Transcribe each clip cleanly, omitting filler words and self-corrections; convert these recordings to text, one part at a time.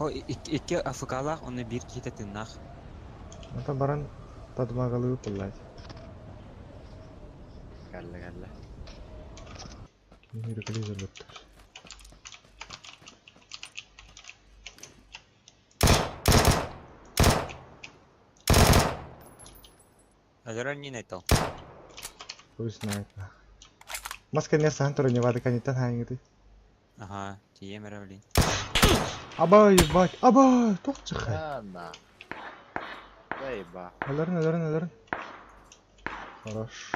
О, икки АФК-лаах, онно биир киһитэ тыыннаах. Ата баран подмагалыы пыллаат. Кэллэ кэллэ. Кини рекризер буттар. Өлөрөр не айтал. Хуй знает нах. Маска не сахан турар не вады каниттан хаайыҥыты. Ага, тиийэм эрэ блин. Абай, ебать, абай, туох чахай. На. Заеба. Өлөрүн, өлөрүн, өлөрүн. Хорош.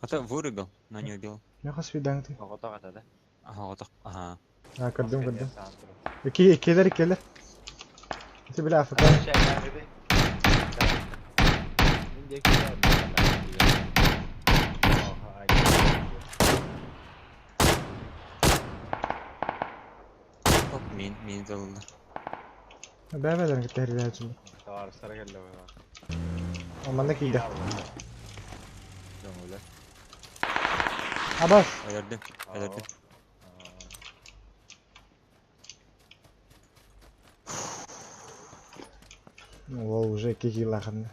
А то вырубил, но не убил. Меха свидаҥты. Оҕото ата да. Ага, вот ага. А, көрдүм, көрдүм. Ики, иккилэр, иккилэр. Ити бile АФК. Оп, мин, мин дылылар. Бэбэлэрин кытта хэрилээчилэр. Товарыстара кэллэ быһа. Манна киирдэ. Көҥүлэ. Абас. Өлөрдүм, өлөрдүм. Ол уже икки киилаахынна.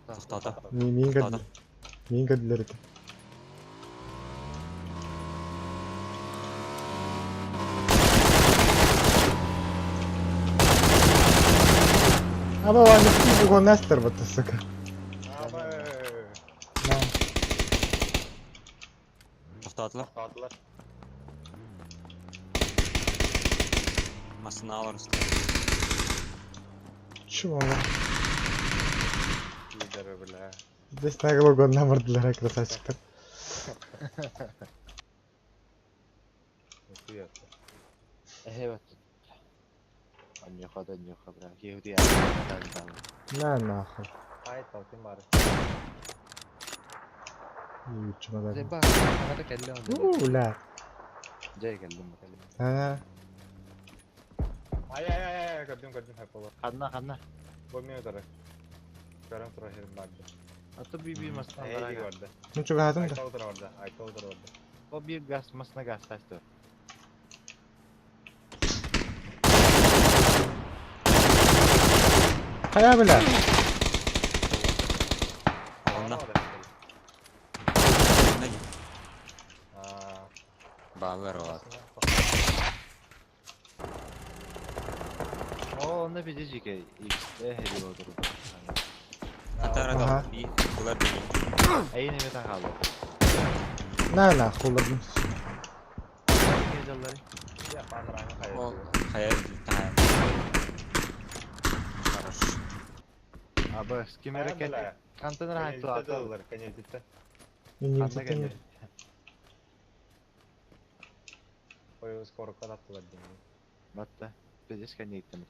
Тохтоото. Миин Тохтоото. көрдүлэр. Миин көрдүлэр ити. Аба ванныктыы бугоннастар батта сука. Тохтоотулар. Массыына олорустар. Чего? Здесь нагло гонна бардылар красавчиктар. Эһэ Аньюха да аньюха бля. Киһи На нахуй. Ай, толкин бар. Чумадан. Заеба. Ата кэллэ У, бля. Дьэ кэллим кэллим. А, Ай, ай, ай, ай, көрдүм, көрдүм, хэп болар. Ханна ханна. Бу мен өтөрө. Көрөн турар херим барды. Ата би би масна Эй, барага. барда. ну чугаһатым да. Айтол турар барда, айтол турар барда. О бир газ масна газ тасты. Хайа бля. Онно. Онно дии. Баалар олар. О, онно биди жике. Икс хери отур. Атара Ага. да би булар би. Эйне мета халы. На нахуй ладно. Жаллары. Я панраны Ол хайа. хайа таа. Хорош. Аба, кимере кет. Контейнер хайты доллар, конечно. Мен Ханна кэллэ. Ой, скоро кадаттылар дейм. Батта. Пиздец коннектен.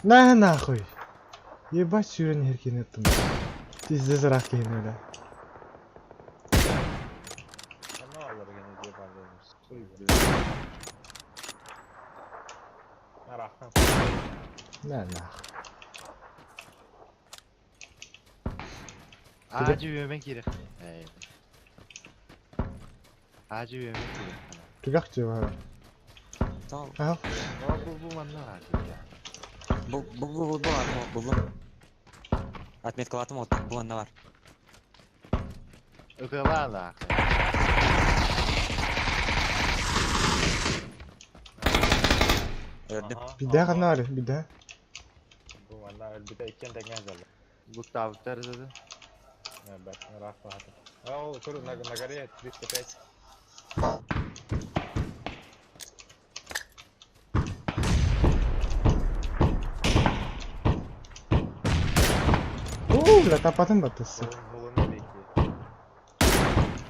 На нахуй. Ебать сүүрэн хэркин аттым. Пиздец ыраах киһини бля. Ана алар гене деп барды. Арахтан. На нахуй. Ажы үөмэн кирэх. Ажы үөмэн кирэх. Түгэх жива. Тол. Аа. О, бу бу манна ажы. Бу бу бу бу бу бу. Отметкалатым от бу онно бар. Ытылана. Өлөрдүм. Бидэ ханна бидэ. Бу манна өлбүтэ иккен тэҥҥэ сылдьаллар. Буктабыттар деді. Бэт, ыраах баһата. Ол тур на на горе 305. Уу, бля, тапатын баттысы. Булуну бики.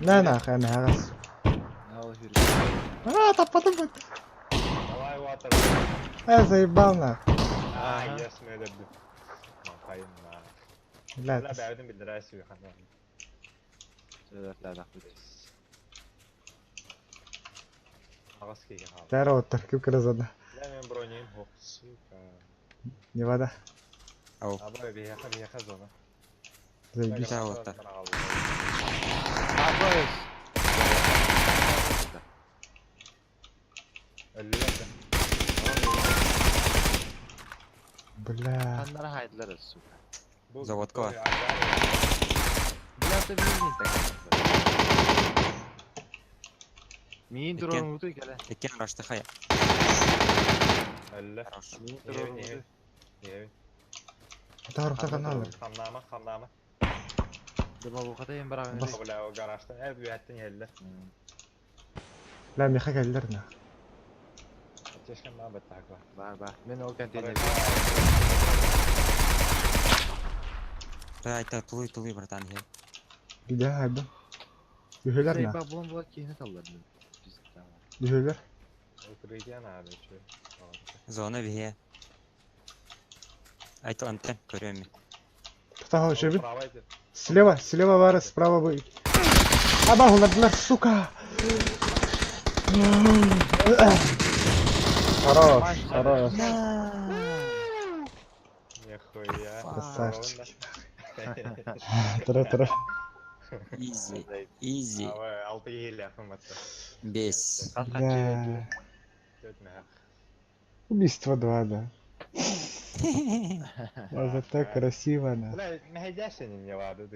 На нахуй, ана хагас. Ал хүрү. А, тапатын бат. Давай ватер. Э, заебал нах. А, yes, мен өлөрдүм. Маңкайын на. Бля. Бля, бэйдин билдирэ сүйхан. Сөйләр бит. Агас киге хал. Тара оттар кип кырызада. Бля, мен бронем хок, сука. Не вода. Ау. Аба бияха бияха зона. Заебись. Да, вот так. Абыс! Өллүлэр. Бля. Ханнара хайдылар, сука. Бу- Заводка бар. Бля, ты миин так. Миин Иккен. дронун утуй кэлэ. Иккен рашты хая. Өллө. Хорош. Миин Иэбин, дронун иэбин. утуй. Иэбин. Тарухта каналы. Хамнаама, хамнаама. Дымалухата ең барағын. Бас- Бля, о гаражтан, э, бүһәттен иһэллэр. Бля, меха кэллэр на. Чешкэн баа баттаак ба. Бар, бар. Мен ол контейнер. Бля, это тулуй, тулуй, братан. я. Бля, хайда. Үһөлөр на. Ба, булан була кейіне таллар. Үһөлөр. Укрытие надо, чё. Зона бие. Айта антен, көрөм. Тахо шебин. Право эти. Слева, слева бары, справа вы. Аба, уладылар, сука. Хорош, хорош. Нихуя. Красавчики. Тара, тара. Изи, изи. Алты еле афыматты. Бес. Бля. Убийство 2, да. Это так красиво, на. Бля, мәһәйдәшен не ладно.